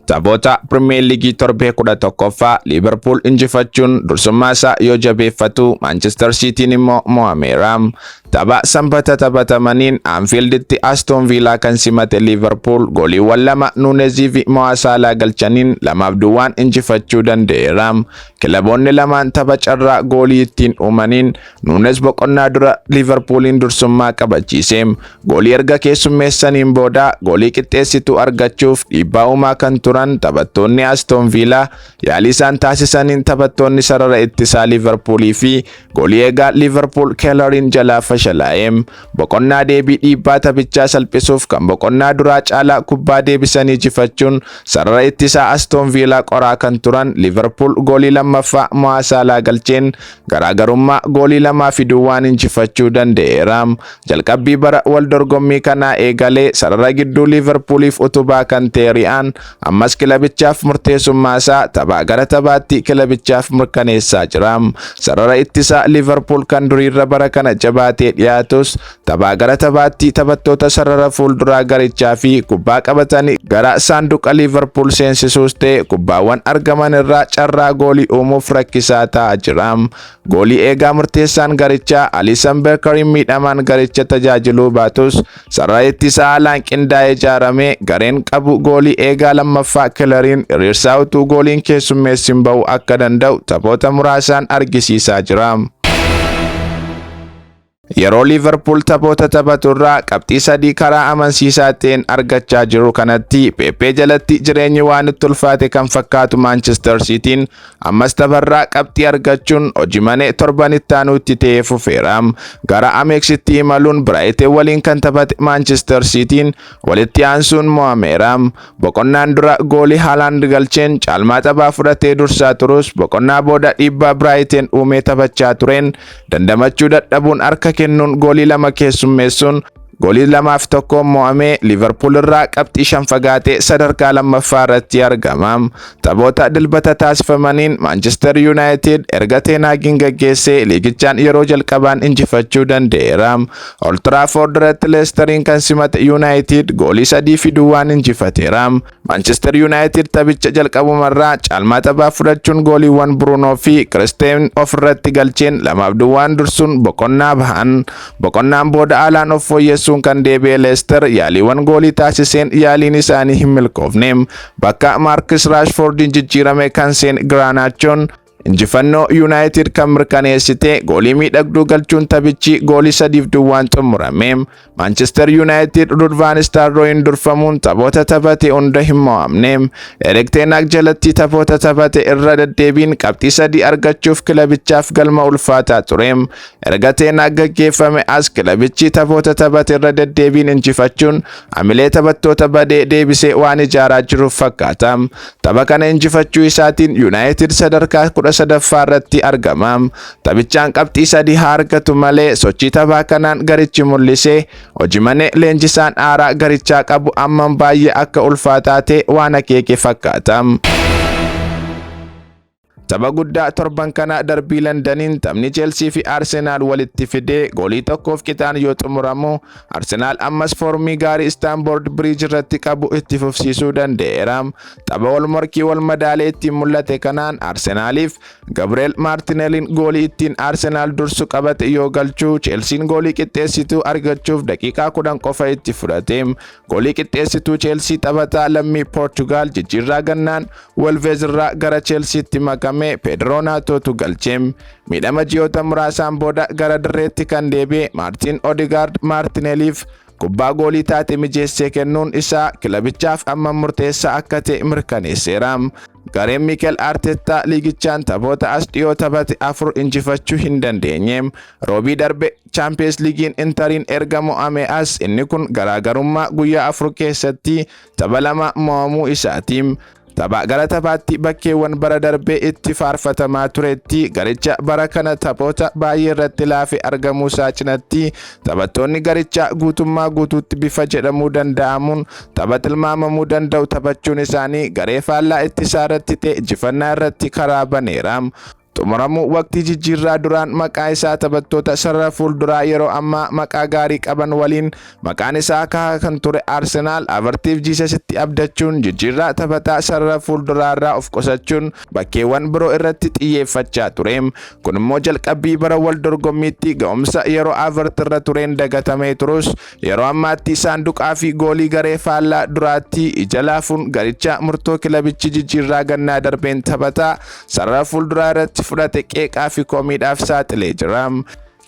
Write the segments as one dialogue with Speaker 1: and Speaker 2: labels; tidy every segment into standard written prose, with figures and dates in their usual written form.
Speaker 1: Taphoota Pirimeer Liigii torbee 11ffaa Liiverpuul injifachuun dursummaa isaa yoo jabeeffatu, Maanchestar Siitiin immoo mo'ameera. Tapha Sanbata taphatamaniin Anfiilditti Aston Viilaa kan simate Liiverpuul gooliiwwan lama Nuunezii fi Mo'aa Saalaa galchaniin 2-0 injifachuu danda'eera. Kilaboonni lamaan tapha carraa goolii ittiin uumaniin Nuunez boqonnaa dura Liiverpuuliin dursummaa qabachiise. Goolii erga keessummeessaniin booda goolii qixxeessituu argachuuf dhiibbaa uumaa kan turan taphattoonni Aston Villa yaalii isaan taasisaniin taphattoonni sarara ittisaa Liiverpuulii fi goolii eegaa Liiverpuul Keelariin jalaa fashalaa'e. Boqonnaa deebii dhiibbaa taphichaa salphisuuf kan boqonnaa duraa caalaa kubbaa deebisanii jifachuun sarara ittisaa Aston Villa qoraa kan turan Liiverpuul goolii lammaffaa Mo'aa Saalaa galcheen garaagarummaa goolii 2-0 injifachuu danda'eera. Jalqabbii bara wal dorgommii kanaa eegalee sarara gidduu Liiverpuuliif utubaa kan ta'e Ri'aan ammas kilabichaaf murteessummaa isaa taphaa gara taphaatti kilabichaaf mirkaneessaa jira. Sarara ittisaa Liiverpuul kan duriirra bara kana jabaatee dhiyaatus taphaa gara taphaatti taphattoota sarara fuulduraa garichaa fi kubbaa qabatanii gara saanduqa Liiverpuul seensisuus ta'e kubbaawwan argaman irraa carraa goolii uumuuf rakkisaa ta'aa jira. Goolii eegaa murteessaan garichaa Aliisan Beekariin miidhamaan garicha tajaajiluu baatus, sarara ittisaa haalaan qindaa'ee ijaarame gareen qabu goolii eegaa lammaffaa Keleriin hiriirsaa utuu gooliin keessummeessin ba'uu akka danda'u taphoota muraasaan argisiisaa jira. Yeroo Liiverpuul taphoota taphatu irraa qabxii 3 karaa amansiisaa ta'een argachaa jiru kanatti, Peepee jalatti jireenyi waan itti ulfaate kan fakkaatu Maanchestar Siitiin ammas tapharraa qabxii argachuun hojii manee torban itti aanutti ta'ee fufeera. Gara Ameeksitti imaluun Biraayiteen waliin kan taphate Maanchestar Siitiin walitti aansuun mo'ameera. Boqonnaan dura goolii Haalaand galcheen caalmaa taphaa fudhatee dursaa turus, boqonnaa booda dhiibbaa Biraayiteen uumee taphachaa tureen dandamachuu dadhabuun harka kennuun goolii 2 keessummeessuun goolii 2-1 mo'amee Liiverpuul irraa qabxii 5 fagaatee sadarkaa lammaffaa irratti argama. Taphoota Dilbata taasifamaniin Maanchestar Yuunaayitid erga Teenaagiin gaggeessee liigichaan yeroo jalqabaan injifachuu danda'eera. Old Trafford irratti Leesteriin kan simate Yuunaayitid goolii 3-0 injifateera. Manchester United taphicha jalqabumarraa caalmaa taphaa fudhachuun gooliiwwan Bruunoo fi Kiristeen ofirratti galcheen 2-0 dursuun boqonnaa bahan. Boqonnaan booda haalaan of fooyyessuun kan deebi'e Leicester yaaliiwwan goolii taasiseen yaaliin isaanii hin milkoofne. Bakka Maarkis Raashfoordiin jijjiirame kan seen Giraanaachoon injifannoo Yuunaayitid kan mirkaneessite goolii miidhagduu galchuun taphichi goolii 3-0 xumurame. Manchester United Ruud van Nistelrooyin durfamuun taphoota taphate hunda hin mo'amne. Erik ten Hag jalatti taphoota taphate irra deddeebiin qabxii 3 argachuuf kilabichaaf galma ulfaataa ture. Erga ten Hag gaggeeffame as kilabichi taphoota taphate irra deddeebiin injifachuun hamilee taphattoota badee deebisee waan ijaaraa jiruuf fakkaata. Tapha kana injifachuu isaatiin United sadarkaa 13ffaa irratti argama. Taphichaan qabxii 3 haa argatu malee, sochii taphaa kanaan garichi mul'ise hojii manee leenjisaan haaraa garichaa qabu ammam baay'ee akka ulfaataa ta'e waan akeeke fakkaata. Tapha guddaa torban kana darbii Londaniin taphni Cheelsii fi Arsenaal walitti fidee goolii 1f qixaan yoo xumuramu, Arsenaal ammas foormii gaarii Istaanboord Biriij irratti qabu itti fufsiisuu danda'eera. Tapha wal morkii wal madaalee ittiin mul'ate kanaan Arsenaaliif Gabriel Maartineliin goolii ittiin Arsenaal dursu qabate yoo galchu, Cheelsiin goolii qixxeessituu argachuuf daqiiqaa 10 qofa itti fudhate. Goolii qixxeessituu Cheelsii taphataa lammii Poorchugaal jijjiirraa gannaan Wolves irraa gara Chelseatti makame Pedro Naatootu galche. Miidhama ji'oota muraasaan booda gara dirreetti kan deebi'e Maartiin Odegaard Maartineliif kubbaa goolii taate mijeessee kennuun isaa kilabichaaf amma murteessaa akka ta'e mirkaneesseera. Gareen Mikel Arteta liigichaan taphoota as dhiyoo taphate 4 injifachuu hin dandeenye. Roobii darbe Chaampiyeens Liigiin Intariin erga mo'ame as inni kun garaagarummaa guyyaa 4 keessatti tapha 2 mo'amuu isaati. Tapha gara taphaatti bakkeewwan bara darbee itti faarfatamaa turetti garicha bara kana taphoota baay'ee irratti laafe argamuu isaa cinatti, taphattoonni garichaa guutummaa guutuutti bifa jedhamuu danda'amuun tapha tilmaamamuu danda'u taphachuun isaanii garee faallaa ittisaa irratti ta'e jifannaa irratti karaa baneera. Xumuramuu waqtii jijjiirraa duraan maqaa isaa taphattoota sarara fuulduraa yeroo ammaa maqaa gaarii qaban waliin maqaan isaa kahaa kan ture Arsenaal, Havertiif Jiisasitti abdachuun jijjiirraa taphataa sarara fuulduraa irraa of qusachuun bakkeewwan biroo irratti xiyyeeffachaa ture. Kun immoo jalqabbii bara wal dorgommiitti ga'umsa yeroo Havert irra tureen dagatamee turus, yeroo ammaatti saanduqaa fi goolii garee faallaa duraatti ija laafuun garicha murtoo kilabichi jijjiirraa gannaa darbeen taphataa sarara fuulduraa irratti fudhate qeeqaa fi komiidhaaf saaxilee jira.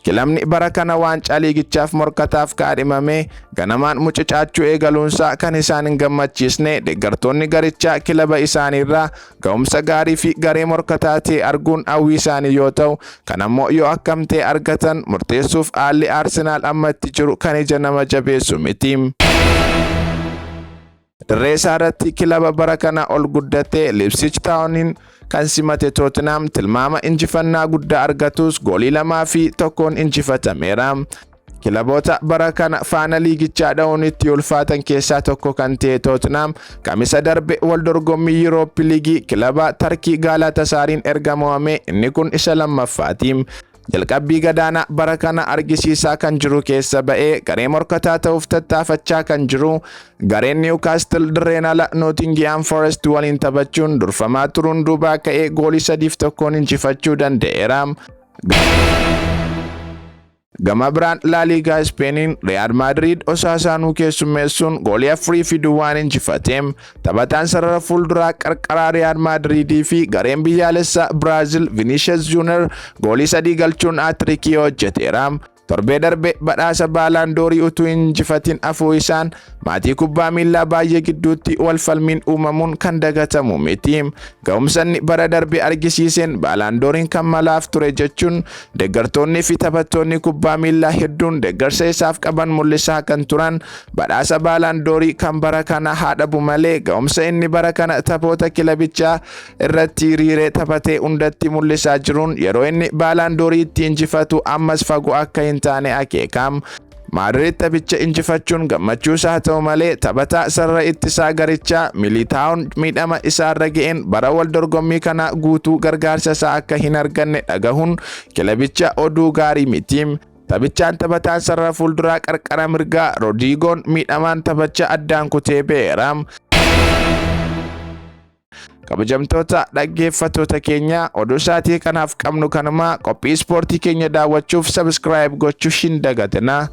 Speaker 1: Kilabni bara kana waancaa liigichaaf morkataaf kaadhimame ganamaan mucucaachuu eegaluunsaa kan isaan hin gammachiisne deeggartoonni garichaa, kilaba isaaniirraa ga'umsa gaarii fi garee morkataa ta'e arguun hawwii isaanii yoo ta'u, kan ammoo yoo akkam ta'e argatan murteessuuf haalli Arsenaal amma itti jiru kan ija nama jabeessu miti. Dirree isaa irratti kilaba bara kana ol guddatee Ipswich Towniin kan simate Tottenham tilmaama injifannaa guddaa argatus goolii 2-1n injifatameera. Kilaboota bara kana faana liigichaa dha'uun itti ulfaatan keessaa tokko kan ta'e Tottenham Kamisa darbe wal dorgommii Yuurooppi Liigii kilaba Tarkii Gaalatasaariin erga mo'ame inni kun isa lammaffaati. Jalqabbii gadaanaa bara kana argisiisaa kan jiru keessa ba'ee garee morkataa ta'uuf tattaafachaa kan jiru gareen Newcastle dirreen ala Nottingham Forest waliin taphachuun durfamaa turuun duubaa ka'ee goolii 3-1n injifachuu danda'eera. Gama biraan Laaliigaa Ispeeniin Real Madrid Osaasaanuu keessummeessuun goolii 4-0n injifate. Taphataan sarara fuulduraa qarqaraa Real Madridii fi gareen biyyaalessaa Biraazil Vinicius Junior goolii 3 galchuun hat-trickii hojjeteera. Torbee darbe badhaasa Baalaandoorii utuu hin injifatin afuu isaan maatii kubbaa miillaa baay'ee gidduutti wal falmiin uumamuun kan dagatamu miti. Ga'umsa inni bara darbe argisiiseen Baalaandooriin kan malaaf ture jechuun deeggartoonni fi taphattoonni kubbaa miillaa hedduun deeggarsa isaaf qaban mul'isaa kan turan, badhaasa Baalaandoorii kan bara kana haa dhabu malee, ga'umsa inni bara kana taphoota kilabichaa irratti hiriiree taphatee hundatti mul'isaa jiruun yeroo inni Baalaandoorii itti injifatu ammas fagoo akka hin taane akeekam. Maadrid taphicha injifachuun gammachuu isaa ta'u malee, taphataa sarara ittisaa garichaa Militaa'oon miidhama isaarra ga'een bara wal dorgommii kana guutuu gargaarsa isaa akka hin arganne dhagahuun kilabicha oduu gaarii miti. Taphichaan taphataan sarara fuulduraa qarqara mirgaa Roodiigoon miidhamaan taphacha addaan kutee ba'eera. Kabajamtoota dhaggeeffattoota keenya, oduu sa'aatii kanaaf qabnu kanuma. Qophii ispoortii keenya daawwachuuf subscribe gochuu hin dagatinaa.